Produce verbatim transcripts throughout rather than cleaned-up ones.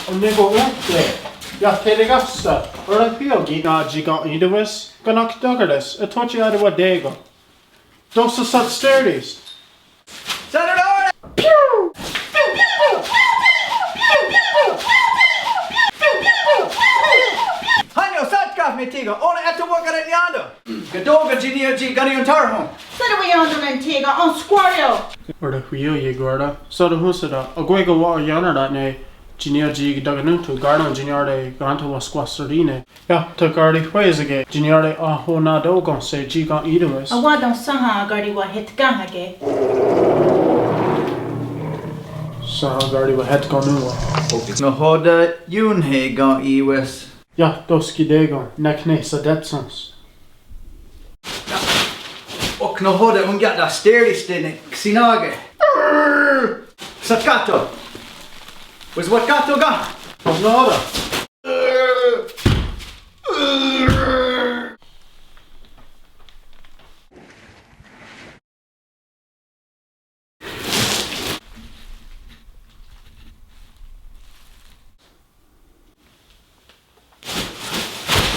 Onekonón:te, iah the'nikáhse, oráhio ki' nà:'a tsi ken í:tewe's, kanáktakeres, eh tho tsi atewaté:ken. Tóhsa satstè:ris. Hánio, satkáhme thí:ken, ó:nen eh tho wa'karennién:ten. Kató:ken tsi ní:ioht tsi kaniontárhon. Satewaién:ton ne thí:ken, oh skwário. Oráhio, iekó:ra. Satewahónhsera, akwé:kon wa'oié:nare ne tsi ní:ioht tsi takennón:ton ká:ron tsi niá:re ken tho wa'skwáhsarin ne. Iah, tho karihwésake, tsi niá:re ahonnató:ken'se tsi ken í:tewe's. Awá:ton sénha karihwahetkénhake. Sénha karihwahetkén:nonwa'. Ok nahò:ten ión:ne ken í:we's. Iah, tóhskahte' ken, nek ne satétsons. Ok nahò:ten ónkia'tahstè:riste' ne ksinaá:ke. Satkáhtho. Pues watkáhtho ken. Ok nahò:ten.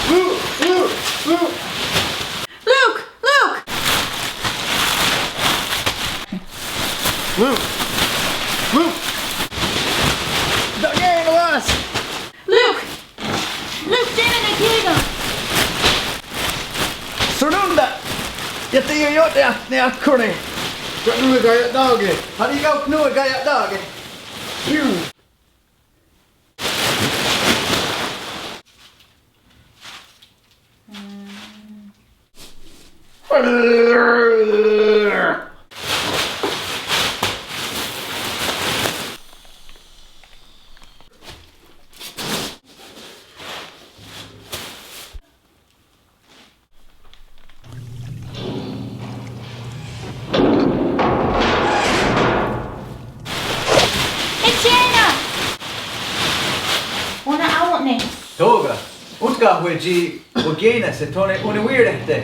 Luke! Luke! Luke! Luke! Luke! Luke, tsi ne thí:ken. Sorón:ta! Iah teioió'te ne akkón:ne. Ken nón:we kaia'tá:ke. Hánikaw nón:we kaia'tá:ke. Tó:ka', ónhka'we tsi wa'kè:ne's ethò:ne onewí:rehte'.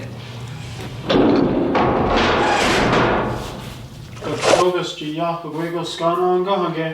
Tó:ka's tsi iah akwé:kon skén:nen kénhake.